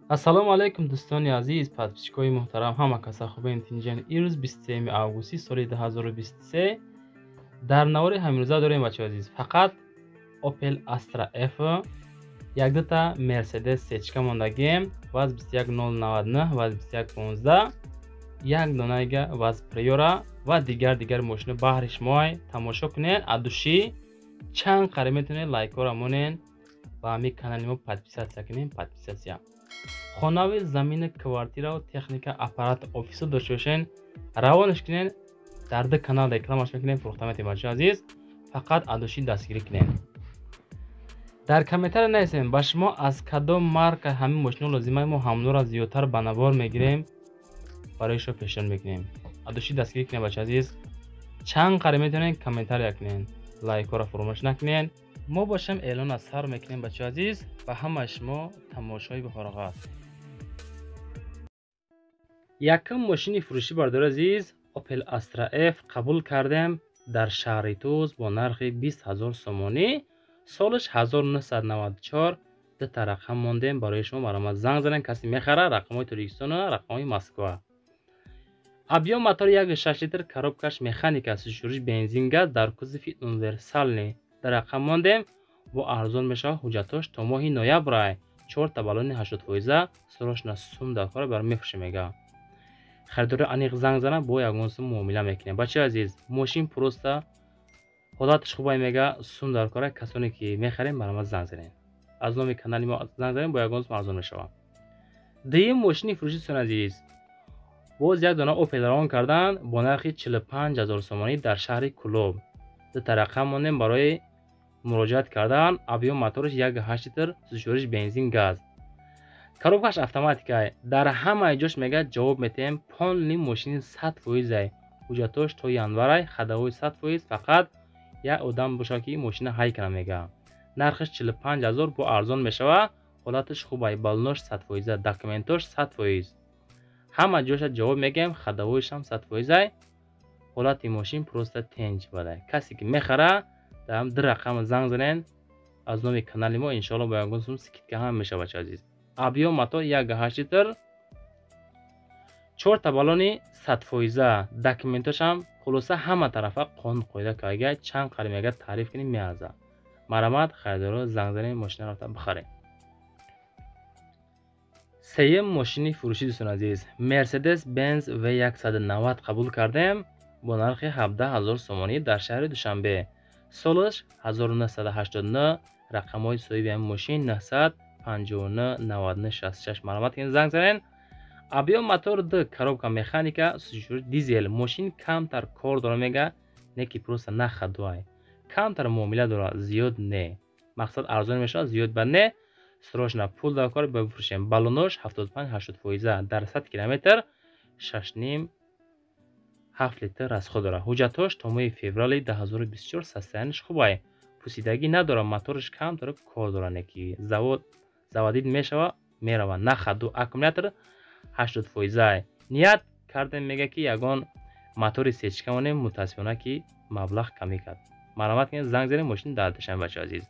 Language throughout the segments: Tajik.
Ассалому алайкум, дӯстони азиз, подписчикои муҳтарам, ҳама каса хубен, тинҷен. Имрӯз 23 августи соли 2023. Дар навори ҳамирӯза дорем, бачаҳои азиз, фақат Opel Astra F, якдута Mercedes сечка мондагием, ВАЗ 21099, ВАЗ 2115, як донаига ВАЗ Приора ва дигар дигар мошино баҳри шумоай. Тамошо кунед, адушӣ чанд қариб метавонед лайкҳоро монен ва ҳамин канали мо подписаться кунед, подписаться. Хонави, замини, квартираву техника, аппарат, офисо дошта бошен, равонаш кунед, дар ду канал рекламаш мекунем, фурӯхта метавонед. Бачаҳои азиз, фақат адушӣ дастгирӣ кунед. Дар комментария нависем, ба шумо аз кадом марка ҳамин мошино лозима, мо ҳамонро зиёдтар ба навор мегирем, барои шумо пешниҳод мекунем. Адушӣ дастгирӣ кунед, бачаҳои азиз. Чанд қариб метавонед комментария кунед, лайкҳоро фуромӯш накунед. Мо бошем, эълон аз сар мекунем. Бачаҳои азиз, ба ҳамаи шумо тамошои бифароғат. Якум мошини фурӯшӣ, бардори азиз, Opel Astra F қабул кардем дар шаҳри Туз бо нархи 20 000 сомонӣ, солаш 1994. Дута рақам мондем барои шумо, марҳамат, занг занед, касе мехара. Рақамҳои Тоҷикистону рақамҳои Москва. Объём мотор 1,6 литр, коробкаш механика, сӯзишвориш бензин, газ, дар кузови универсальный. Дар рақам мондем, бо арзон мешавад. Ҳуҷҷатош то моҳи ноябрай, чорта баллони 80%, срочно сум дар кора бар мефурӯшем, мега. Харидори аниқ занг занад, бо ягон сум муомила мекунем. Бачаи азиз, мошин просто ҳолаташ хубай, мега, сум дар кора. Касоне ки мехарем, марҳамат, занг занед, аз номи канали мо занг занед, бо ягон сум арзон мешавад. Дуюм мошини фурӯши, дӯстони азиз, боз як дона Опел равон кардан бо нархи 45 000 сомонӣ дар шаҳри Кӯлоб. Дута рақам мондем барои муроҷиат кардан. Объём мотораш 1,8 литр, сӯзишвориш бензин, газ, коробкаш автоматикай. Дар ҳамаи ҷош, мега, ҷавоб метиҳем. Полный мошини 100%-ай, ҳуҷҷатош то январай, ходовой 100%, фақат як одам бошад, ки мошина ҳай кана, мега. Нархаш 45 000, бо арзон мешавад. Ҳолаташ хубай, баллонош 100%, документош 100%, ҳама ҷоша ҷавоб мегӯем, ходовойшам 100%-ай. Ҳолати мошин просто тенҷ бадай. Касе ки мехара, дар ду рақам занг занен, аз номи канали мо иншоалло бо ягон сум скидка ҳам мешавад. Бача азиз, объём мотор 1,8 литр, чорта баллони 100%, документошам хулоса ҳама тарафа қонун қоида карга. Чанд қариб, мега, таъриф кунем, меарзад. Марҳамат, харидоро, занг занем, мошина рафта бихарем. Сеюм мошини фурӯшӣ, дӯстони азиз, Мерседес Бенз В190 қабул кардем бо нархи 17 000 сомонӣ дар шаҳри Душанбе, солаш 1989, рақамҳои соҳиби ҳамин мошин 959 99 66. Марҳамат кунед, занг занед. Объём мотор д, коробка механика, сӯзишвориш дизел. Мошин камтар кор дора, мега, не ки просто на ходовой, камтар муомила дора, зиёд не. Мақсад, арзон мешавад, зиёд ба не. Срочно пул дар кор, бифурӯшем. Баллонош 75-80 фоиза, дар 100 километр 6,5 7 литр расход дорад. Ҳуҷҷатҳош то моҳи феврали 2024, состояниеш хубай, пусидагӣ надорад. Мотораш камтар кор дорад, не ки завод заводить мешава, мерава, на ходу. Аккумулятор 80 фоизай. Ният кардем, мега, ки ягон мотори сечка монем, мутаассифона, ки маблағ камӣ кард. Марҳамат кунед, занг занед. Мошин дар Душанбе. Бачаҳои азиз,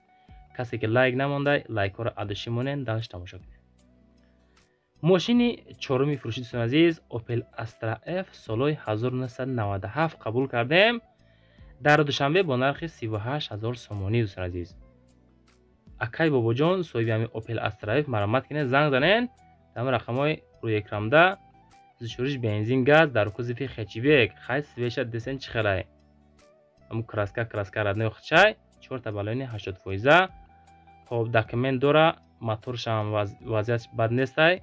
касе ки лайк намонда, лайкҳоро адушӣ монед, дальше тамошо кунед. Мошини чоруми фурӯши, дӯстони азиз, Opel Astra F, солҳои 1997 қабул кардем дар Душанбе бо нархи 38 000 сомонӣ. Дӯстони азиз, акай Бобоҷон, соҳиби ҳамин Opel Astra F, марҳамат кунед, занг занед дар рақамҳои рӯи экрамда. Сӯзишвориш бензин, газ, дар кузови хэтчбек. Хай, свеша десен, чӣ хелай? Ҳамун краска, краска родной хчай, чорта баллони 80%. Хоб, документ дора, моторшам вазъиятш бад нестай,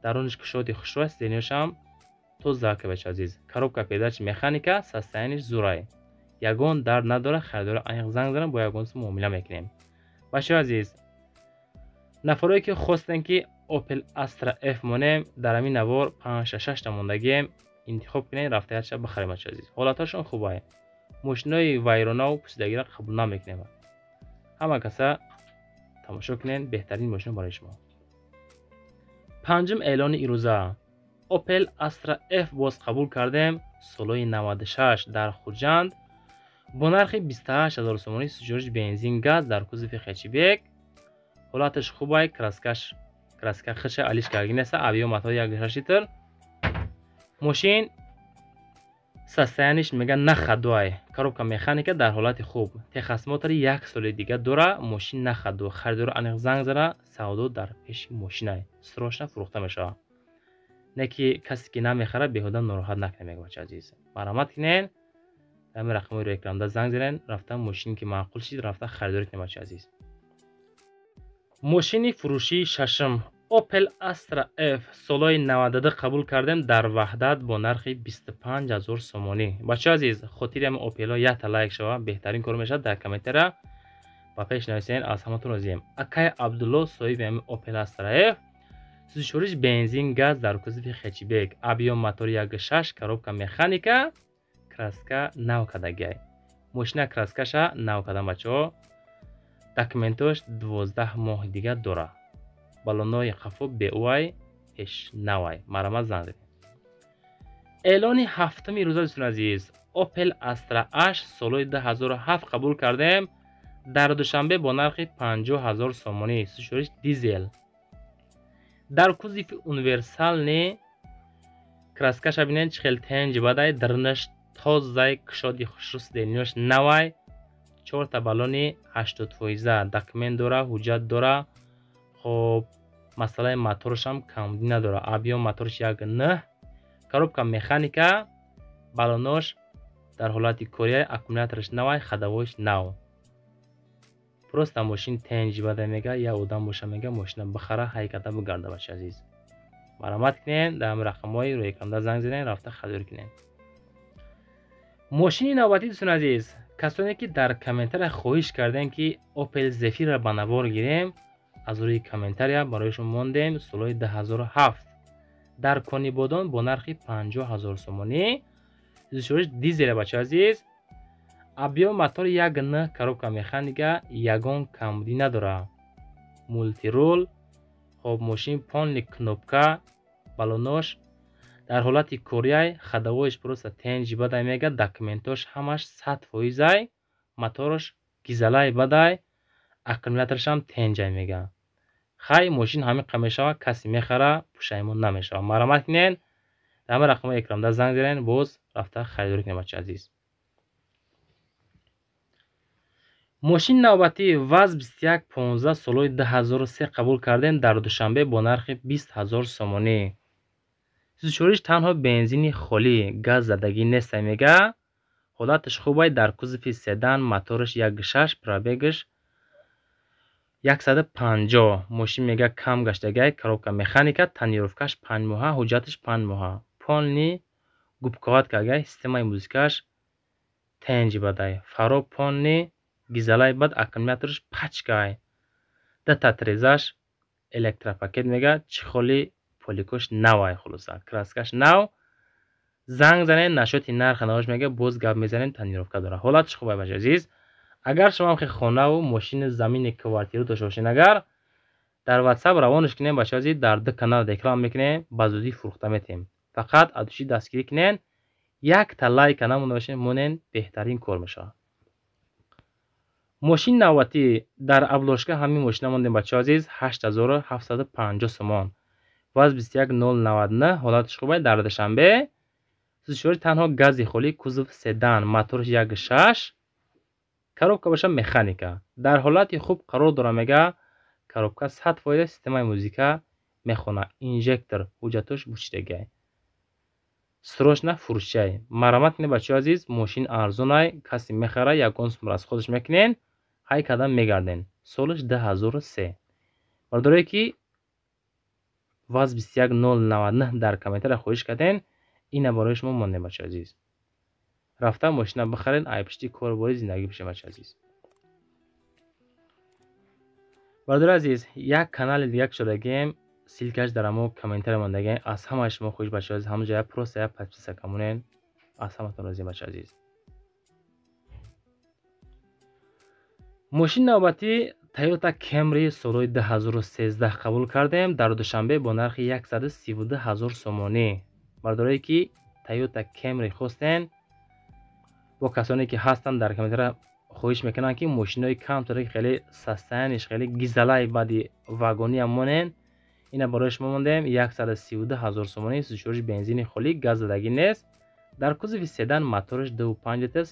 даруниш кушоди хушрӯй, сиденьяшам тоза. Бача азиз, коробка передач механика, состояниеш зурай, ягон дард надора. Харидора аниқ занг занам, бо ягон сум муомила мекунем. Бачаҳои азиз, нафарое ки хостем, ки Opel Astra F монем, дар ҳамин навор панҷта шашта мондагием, интихоб кунед, рафта якша бихарем. Бачаҳои азиз, ҳолатҳошон хубай. Мошинои вайронаву пусидагиро қабул намекунем. Ҳама каса тамошо кунед, беҳтарин мошино барои шумо. Панҷум эълони ирӯза: Opel Astra F боз қабул кардем, солҳои 96, дар Хуҷанд бо нархи 28 000 сомонӣ, сӯзишвориш бензин, газ, дар кузови хэтчбек. Ҳолаташ хубай, краскаш Краска хиша алиш каргинеса, объем мотор 1,6 литр. Мошин состояниш мега на ходуай. Коробка механика дар ҳолати хуб. Техосмотри 1 соли дига дора, мошин на ходу. Харидор аниқ занг зада, савдо дар пеши мошинай. Срочно фурӯхта мешавад. Не ки касе ки намехарад, беҳуда нороҳат накунед, мега бача азиз. Марҳамат кунед, ҳамин рақамҳои рӯи экранда занг занед, рафта мошин ки маъқул шид, рафта харидорӣ кунед, бача азиз. Мошини фурӯшии шашум Opel Astra F солҳои 92 қабул кардем дар Ваҳдат бо нархи 25 000 сомонӣ. Бачаҳо азиз, хотири ҳамин Opel-ҳо якта лайк шава, беҳтарин кор мешавад. Дар комментария ба пеш нависен, аз ҳаматон розием. Акай Абдулло соҳиби ҳамин Opel Astra F, сӯзишвориш бензин, газ, дар кузови хэтчбек, объем мотор 1,6, коробка механика, краска нав кардагиай. Мошина краскаша нав кардан, бачаҳо. Документош 12 моҳ дига дора. Балонои қафо беуай, пеш навай. Марҳамат, занг занед. Эълони ҳафтуми рӯза, дӯстони азиз, Opel Astra H солҳои 2007 қабул кардем дар Душанбе бо нархи 50 000 сомонӣ. Сӯзишвориш дизел. Дар кузови универсальный, краскаша бинед, чӣ хел тенҷ бадай, дарунаш тозай, кушоди хушрӯ, сиденьёш навай, чорта баллони 80%, документ дора, ҳуҷҷат дора. Хоб, масъалаи моторашам камбудӣ надора. Объем мотораш 1,9, коробка механика, баллонош дар ҳолати кория, аккумулятораш навай, ходовойш нав. Просто мошин тенҷ бада, мега, як одам боша, мега, мошина бихара, ҳайката бигарда, бача азиз. Марҳамат кунед, дар ҳамин рақамҳои рӯи экранда занг занед, рафта харидорӣ кунед. Мошини навбатӣ, дӯстони азиз, касоне ки дар комментария хоҳиш кардем, ки Opel Zafira ба навор гирем, аз рӯи комментария барои шумо мондем. Солҳои 2007 дар Конибодон бо нархи 50 000 сомонӣ, сӯзишвориш дизеля, бача азиз, объем мотор 1,9, коробка механика, ягон камбудӣ надора, мультирул. Хоб, мошин полный кнопка, баллонош дар ҳолати корияй, ходовойш просто тенҷи бадай, мега, документош ҳамаш 100%-ай, мотораш гизалай бадай, аккумуляторашам тенҷай, мега. Хай, мошин ҳамин қа мешава, касе мехара, пушаймон намешава. Марҳамат кунед, дар ҳамин рақамҳои экранда занг занед, боз рафта харидорӣ кунед, бача азиз. Мошини навбатӣ ВАЗ 2115 солҳои 2003 қабул кардем дар Душанбе бо нархи 20 000 сомонӣ. Сӯзишвориш танҳо бензини холӣ, газ задагӣ нестай, мега. Ҳолаташ хубай, дар кузови седан, мотораш 1,6, пробегаш 150. Мошин, мега, кам гаштагай, коробка механика, тонировкаш 5 моҳа, ҳуҷҷаташ 5 моҳа. Полный губковат каргай, системаи музикаш тенҷи бадай. Фаро полный гизалай бад, аккумулятораш пачкай. Дата трезаш электропакет, мега, чехоли поликош навай, хулоса. Краскаш нав. Занг занед, насчёти нарха навош, мега, боз гап мезанем, тонировка дора. Ҳолаташ хубай, бача азиз. Агар шумо ҳам хонаву мошини, замини, квартира дошта бошед, агар дар WhatsApp равонаш кунем, бача азиз, дар ду канал реклама мекунем, ба зудӣ фурӯхта метем. Фақат аз души дастгирӣ кунед, якта лайка намонда бошед, монен, беҳтарин кор мешавад. Мошини навбатӣ дар обложка ҳамин мошина мондем, бачаҳо азиз, 8750 сомон. ВАЗ 21099, ҳолаташ хубай, дар Душанбе. Сӯзишвориш танҳо гази холӣ, кузов седан, мотораш 1,6, коробка боша механика. Дар ҳолати хуб қарор дора, мега, коробка 100%, системаи музика мехона, инжектор, ҳуҷҷатош бучидагиай. Срочно фурӯшчай. Марҳамат кунед, бачаҳо азиз, мошин арзонай, касе мехара, ягон сум расходаш мекунед, ҳай кардан мегарден. Солаш 2003. Бародарое ки ВАЗ 21099 дар комментария хоҳиш кардем, ина барои шумо мондем, бачаҳо азиз. Рафта мошина бихаред, ай пишти корбори зиндагӣ бишед, бачаҳо азиз. Бародари азиз, як канали дига кушодагием, ссылкаш дар ҳамо комментария мондагием. Аз ҳамаи шумо хоҳиш, бачаҳо азиз, ҳамон ҷоя просто як подписка камонед. Аз ҳаматон розием, бачаҳо азиз. Мошини навбатӣ Toyota Camry солҳои 2013 қабул кардем дар Душанбе бо нархи 132 000 сомонӣ. Бародарое ки Toyota Camry хостен, бо касоне ки ҳастанд дар комментария хоҳиш мекунанд, ки мошинои камтаре, хеле состояниш хеле гизалаи бади вагониам монен. Ина барои шумо мондем 132 ҳазор сомонӣ, сӯзишвориш бензини холӣ, газ задагӣ нест. Дар кузови седан, мотораш 2,5 литр,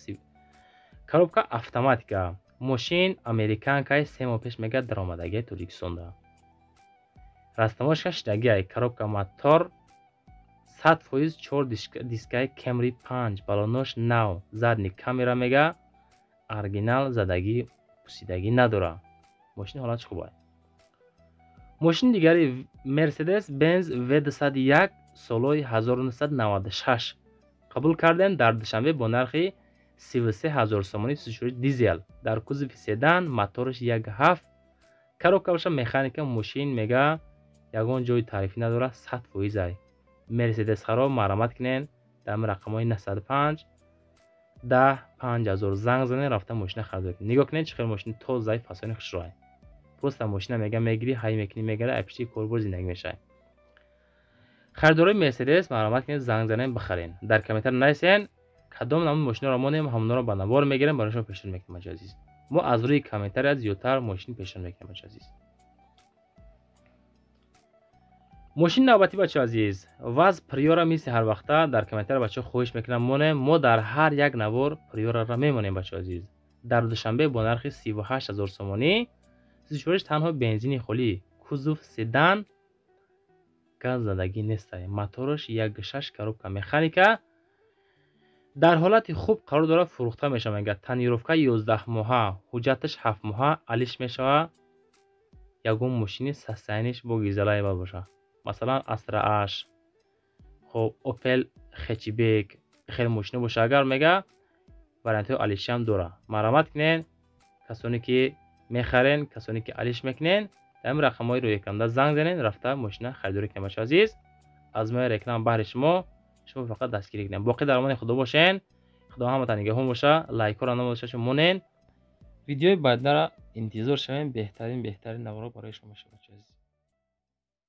коробка автоматика. Мошин американкаи, 3 моҳ пеш мега даромадагии Тоҷикистонда. Растаможка шидагиай, коробка, мотор 100%, чор дискаи Кемри панҷ, балонош нав, задний камера мега оригинал, задагӣ пусидагӣ надора. Мошини ҳолатш хуб ай. Мошини дигари Мерседес Бенз В201, солҳои 1996 қабул кардем дар Душанбе бо нархи 33 ҳазор сомонӣ, сӯзишворӣ дизел, дар кузови седан, мотораш 1,7, коробка боша механика. Мошин мега ягон ҷои таърифӣ надорад, 100% ай. Мерседес харо марҳамат кунен, дар рақамҳои 905 10 5000 занг занен, рафта мошина харидорӣ кунед. Нигоҳ кунед, чӣ хел мошини тозаи, фасони хушрӯай. Просто мошина мега мегирӣ, ҳай мекунӣ, мегари, ай пишти корбор зиндагӣ мешавӣ. Харидорои Мерседес марҳамат кунед, занг занен, бихарен. Дар комментар нависен, кадом намуд мошинаро монем, ҳамонро ба навор мегирем, барои шумо пешниҳод мекунем. Бачаи азиз, мо аз рӯи комментария зиёдтар мошин пешниҳод мекунем, бачаи азиз. Мошини навбатӣ, бачаи азиз, ВАЗ Приора. Мисли ҳарвақта дар комментар бачаҳо хоҳиш мекунам, монем. Мо дар ҳар як навор Приораро мемонем, бачаи азиз. Дар Душанбе бо нархи 38 ҳазор сомонӣ, сӯзишвориш танҳо бензини холӣ, кузов седан, газ задагӣ нестай, мотораш 1,6, коробка механика, дар ҳолати хуб қарор дорад, фурӯхта мешавад. Мега тонировка 11 моҳа, ҳуҷҷаташ 7 моҳа алиш мешавад. Ягон мошини состояниш бо гизалаева бошад, масалан Астра Аш, хоб, Опел хэтчбек, хеле мошино боша агар, мега вариантҳои алишиам дорад. Марҳамат кунен, касоне ки мехарен, касоне ки алиш мекунен, дар ин рақамҳои рӯи занг занен, рафта мошина харидорӣ кунед. Бачаи азиз, аз мои реклама баҳри шумо, шумо фақат дастгирӣ кунед. Боқӣ дар амони Худо бошен, Худо ҳаматон нигаҳбон боша. Лайкҳоро намоша монен, видеои баъднаро интизор шавем. Беҳтарин, беҳтарин наворо барои шумо мешавад, бачаи азиз.